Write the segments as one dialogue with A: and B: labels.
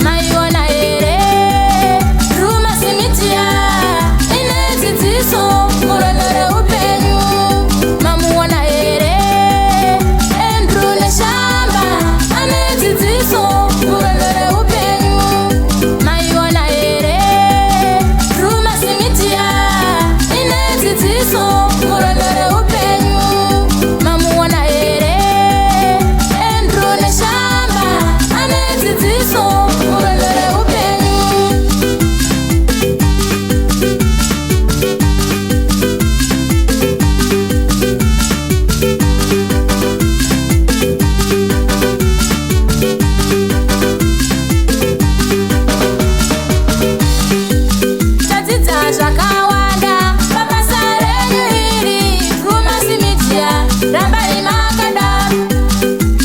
A: Maiona here Drewmas Media ine dzidziso murwendo reupenyu. Mamuona here Andrew Neshamba ane dzidziso murwendo reupenyu. Maiona here Drewmas Media ine dzidziso murwendo reupenyu. Mamuona here Andrew Neshamba ane dzidziso murwendo reupenyu. Tadzidza zvakawanda pabasa renyu iri Drewmas Media, rambai makadaro.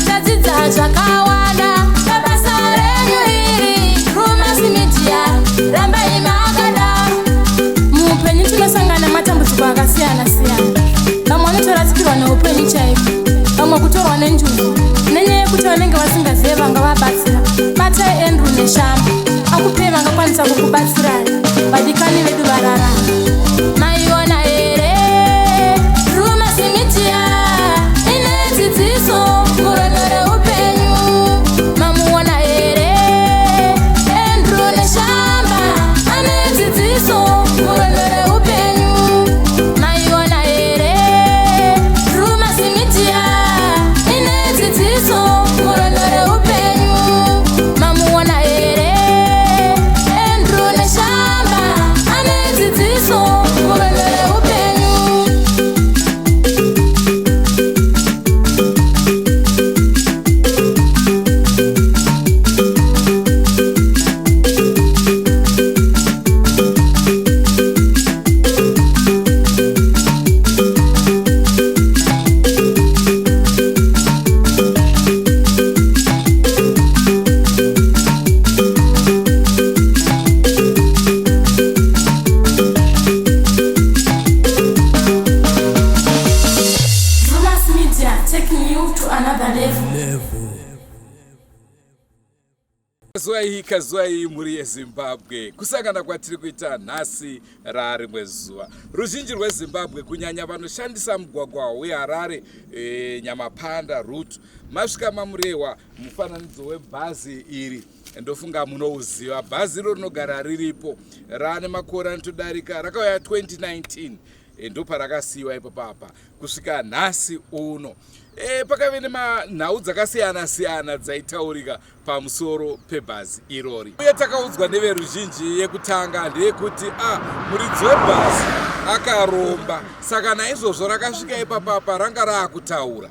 A: Tadzidza zvakawanda pabasa renyu iri Drewmas Media, rambai makadaro. Muupenyu tinosangana nematambudziko akasiyana siyana. Vamwe vanotorasikirwa neupenyu chaiko, vamwe kutorwa nenjuzu nenyaya yekuti vanenge vasingazive vangavabatsira. Batai Andrew Neshamba akupei vangakwanisa kukubatsirai. Vadikani vedu vararama. Maiona here Drewmas Media ine dzidziso murwendo reupenyu. Mamuona here Andrew Neshamba ane dzidziso murwendo reupenyu. Maiona here Drewmas Media ine dzidziso murwendo reupenyu. Mamuona here Andrew Neshamba ane dzidziso murwendo reupenyu. Drewmas Media, taking you to another level.
B: Kazwai, kazwai mhuri yeZimbabwe, kusangana kwatiri kuita nhasi rarimwe zuva. Ruzhinji rweZimbabwe, kunyanya vanoshandisa mugwagwa weHarare Nyamapanda route, masvika maMurehwa, mufananidzo webhazi iri ndofunga munouziva. Bhazi iro rinogara riripo raane makore anotodarika, rakauya 2019, ndoparakasiyiwa ipo papa kusvika nhasi uno. Pakave nemanhau dzakasiyana siyana dzaitaurika pamusoro pebhazi irori, uye takaudzwa neveruzhinji yekutanga ndeyekuti a muridzi webhazi akaromba, saka naizvozvo rakasvika ipapapa ranga raakutaura.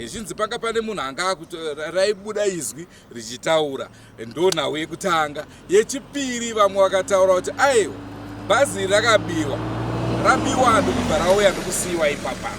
B: Zvinzi panga pane munhu anga raibuda izwi richitaura. Ndo nhau yekutanga. Yechipiri, vamwe vakataura kuti aiwa, bhazi iri rakabiwa, rabiwa ndokubva rauya ndokusiyiwa ipapa.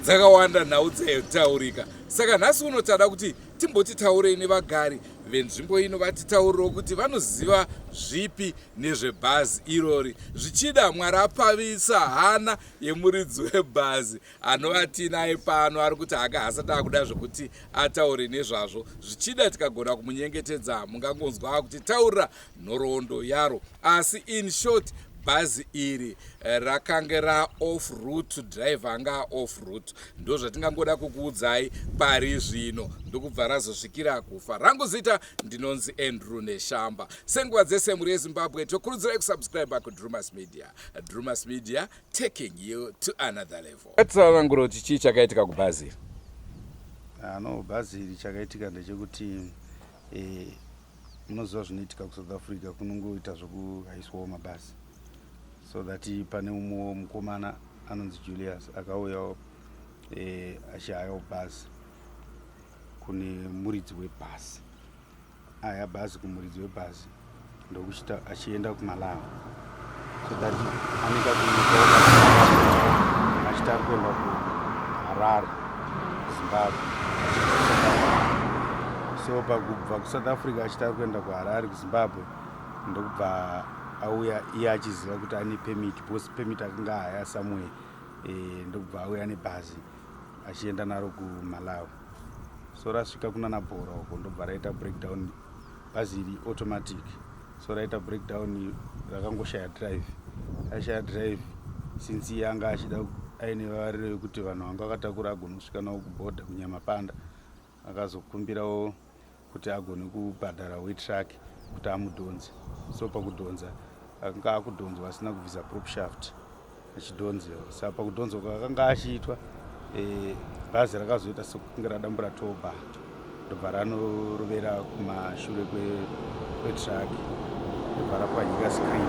B: Dzakawanda nhau dzaitaurika, saka nhasi uno tada kuti timboti taurei nevagari venzvimbo ino, vatitaurirewo kuti vanoziva zvipi nezvebhazi irori. Zvichida Mwari apavisa hana yemuridzi webhazi anova tinaye pano, ari kuti haka hasati akuda zvekuti ataure nezvazvo. Zvichida tikagona kumunyengetedza, mungangonzwa akutitaurira nhoroondo yaro. Asi in short, bhazi iri rakange raoff route, driver anga off route, ndo zvatingangoda kukuudzai pari zvino, ndokubva razosvikira kufa. Rangu zita ndinonzi Andrew Neshamba. Senguva dzese, mhuri yeZimbabwe, tokurudzirai kusubscribe kuDrumas Media. Drumas Media, taking you to another level. Tsanangura kuti chii chakaitika kubhazi iri.
C: Ano bhazi iri, chakaitika ndechekuti munoziva zvinoitika kuSouth Africa, kunongoita zvokuhaiswawo mabhazi, so that pane umwewo mukomana anonzi Julius akauyawo achihayawo bhazi kune muridzi webhazi. Aya bhazi kumuridzi webhazi, ndokuchita achienda kuMalawi, so that anenge achiti ari kuenda kuHarare, Zimbabwe. So pakubva kuSouth Africa achiti ari kuenda kuHarare, kuZimbabwe, ndokubva auya iye achiziva kuti ane permit, because permit akanga ahaya somewhere, ndokubva auya nebhazi achienda naro kuMalawi. So rasvika kunana Bhora uko, ndobva raita breakdown. Bhazi iri automatic, so raita breakdown, rakangoshaya drive. Ashaya drive, since iye anga achida aine vavariro yekuti vanhu vanga vakatakura agone kusvika navo kubhodha kuNyamapanda, akazokumbirawo kuti agone kubhadhara wetruck kuti amudhonze. So pakudhonza, akanga akudhonzwa asina kubvisa prop shaft, achidhonzewa. Saka pakudhonzwa kwakanga achiitwa, bhazi rakazoita sekunge radambura tow bar, ndobva ranorovera kumashure kwetruck, ndobva rapwanyika screen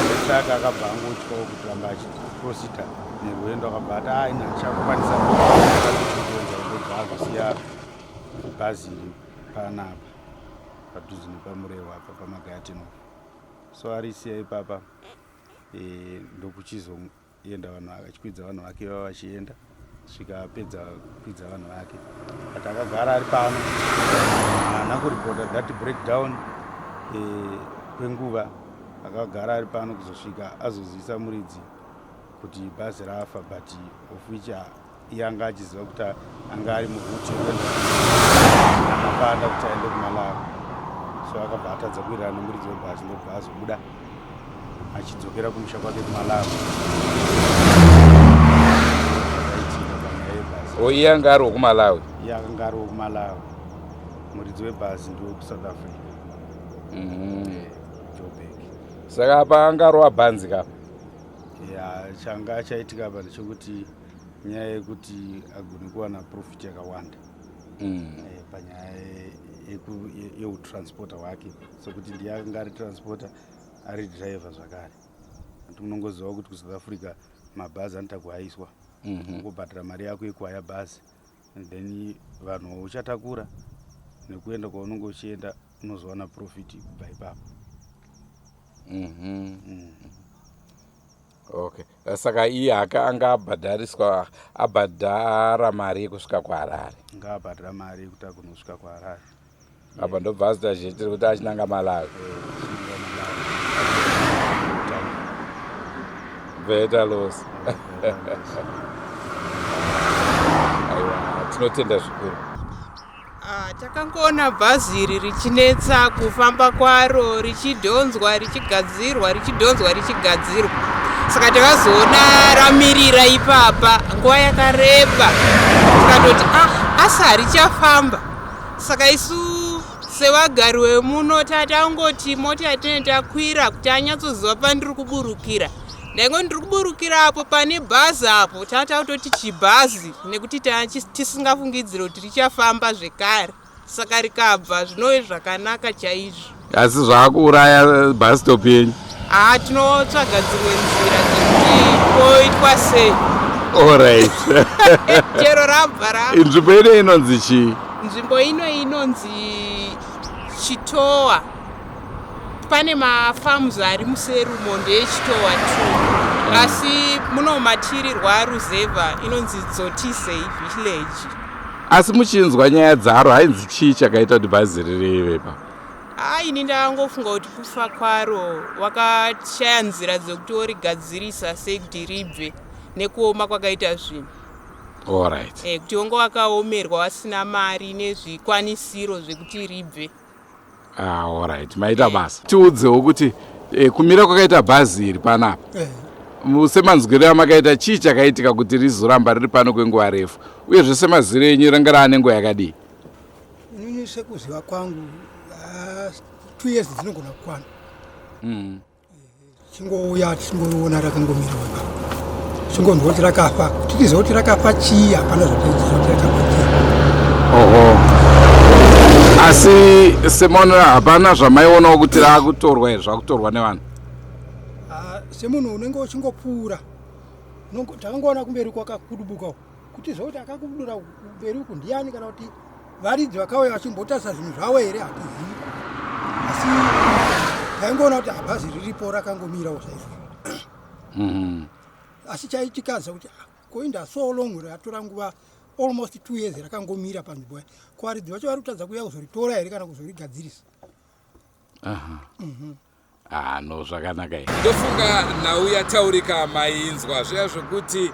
C: retruck. Akabva angotyawo kuti ramba achiprosita nerwendo, akabva ati, "Ai, handichakwanisa kudhonza." Ndobva azosiya bhazi iri panapa padhuze nepaMurewa apa, paMagayatinof. So arisiya ipapa, ndokuchizoenda vanhu, achikwidza vanhu vake vava vachienda, svika apedza kukwidza vanhu vake. But akagara ari pano, haana kuripota that breakdown kwenguva. Akagara ari pano kuzosvika azozivisa muridzi kuti bhazi rafa, but of which iye anga achiziva kuti anga ari muroute yekuenda Nyamapanda kuti aende kuMalawi. So akabva atadza kuwirirana nemuridzi webhazi, ndobva azobuda achidzokera kumusha kwake kuMalawi. Zvakaitika panyaya yebhazi.
B: O, iye anga ari wekuMalawi?
C: Iye akanga ari wekuMalawi, muridzi webhazi ndewekuSouth Africa. Joburg.
B: Saka apa angarova bhanzi kapa?
C: Ya, changa chaitika apa ndechekuti nyaya yekuti agone kuwana profit yakawanda panyaya yeutransporter hwake, sekuti ndiye akanga ari transporter, ari driver zvakare. Ati munongoziva kuti kuSouth Africa mabhazi anoita kuhaiswa, ungobhadhara mari yako yekuhaya bhazi and then vanhu uchatakura nekuenda kwaunenge uchienda, unozowana profit kubva ipapo.
B: Okay, saka iye haka anga abhadhariswa, abhadhara mari yekusvika kuHarare?
C: Ngaabhadhara mari yekuti agonosvika kuHarare.
B: Apa ndobva azita zhetiri kuti achinanga Malawi.
C: Achinanga Malawi.
B: Beta loss. Aiwa, tinotenda zvikuru.
D: Ah, takangoona bhazi iri richinetsa kufamba kwaro, richidhonzwa, richigadzirwa, richidhonzwa, richigadzirwa. Saka takazoona ramirira ipapa nguva yakareba, tikatoti, "Ah, asi harichafamba." Saka isu sevagari vemuno tatangoti mota yatinenge takwira kuti anyatsoziva pandiri kuburukira. Ndaingoti ndiri kuburukira apo pane bhazi apo, tatakutoti chibhazi, nekuti tisingafungidziri kuti richafamba zvekare. Saka rikabva zvinove zvakanaka chaizvo.
B: Asi zvaakuuraya bus stop yenyu?
D: Haa, tinotsvaga dzimwe nzira dzekuti koitwa sei.
B: Allright.
D: Chero rabva ra
B: Nzvimbo ino inonzi chii?
D: Nzvimbo ino inonzi Chitowa. Pane mafarms ari muserumo, ndeyeChitowa 2, asi muno matirirwa ruzevha inonzi Dzotisei Village.
B: Asi muchinzwa nyaya dzaro, hainzi chii chakaita kuti bhazi ririve pa?
D: A, ini ndakangofunga kuti kufa kwaro wakashaya nzira dzekuti worigadzirisa sei kuti ribve, nekuoma kwakaita zvinhu.
B: Allright.
D: Kuti wange wakaomerwa, wasina mari nezvikwanisiro zvekuti ribve.
B: Ah, allright, maita basa. Tiudzewo kuti kumira kwakaita bhazi iri panapa, semanzwiro amakaita, chii chakaitika kuti rizoramba riri pano kwenguva refu? Uyezve semaziro enyu, ranga raane nguva yakadii?
E: Inini sekuziva kwangu, 2 years dzinogona kukwana. Chingouya tichingoriona rakangomira ipapo, chingonzwa kuti rakafa. Kuti tiziva kuti rakafa chii, hapana zvataiziva kuti rakafa chii.
B: Oho, asi semaonero, hapana zvamaionawo kuti raakutorwa here, zvakutorwa nevanhu?
E: Ah, semunhu unenge uchingopfuura, takangoona kumberi kwakakudubuka uku. Kuti zvokuti akakudura kumberi uku ndiani, kana kuti varidzi vakauya vachimbotarisa zvinhu zvavo here, hatizivi. Asi taingoona kuti habhazi riripo rakangomirawo saizvozvo. Asi chaitikadza kuti, ah, koinda so long, ratora nguva. Almost 2 years rakangomira panzvimbo. Ko varidzi vacho vari kutadza kuuya kuzoritora here kana kuzorigadzirisa?
B: Ah, no, zvakanaka i. Ndofunga nhau yataurika mainzwa zviya zvokuti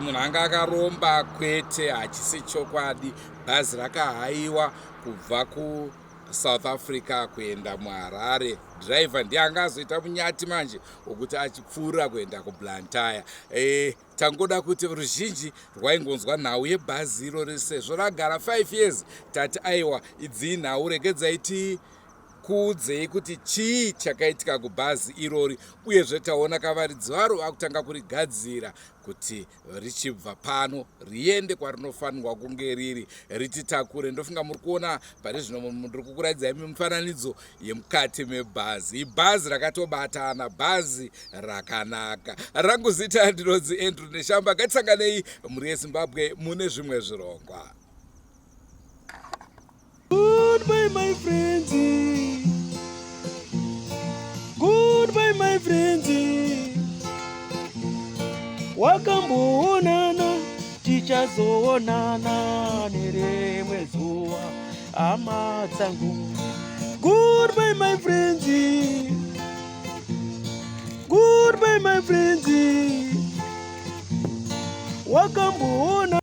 B: munhu anga akaromba. Kwete, hachisi chokwadi. Bhazi rakahaiwa kubva kuSouth Africa kuenda muHarare. Dhiraivha ndiye anga azoita munyati manje wokuti achipfuura kuenda kuBlantyre. Tangoda kuti ruzhinji rwaingonzwa nhau yebhazi irori sezvo ragara 5 years. Tati aiwa, idzi nhau regedzai tikuudzei kuti chii chakaitika kubhazi irori. Uyezve taona kavaridzi varo vakutanga kurigadzira kuti richibva pano riende kwarinofanirwa kunge riri, rititakure. Ndofunga muri kuona pari zvino, ndiri kukuratidzai mifananidzo yemukati mebhazi. Ibhazi rakatobatana, bhazi rakanaka. Rangu zita ndinonzi Andrew Neshamba. Ngatisanganei, mhuri yeZimbabwe, mune zvimwe zvirongwa.
F: Goodbye, my friends. Goodbye, my friends. Wakamboonana, tichazoonana nerimwe zuva, hama dzangu. Goodbye, my friends. Goodbye, my friends. Wakamboona.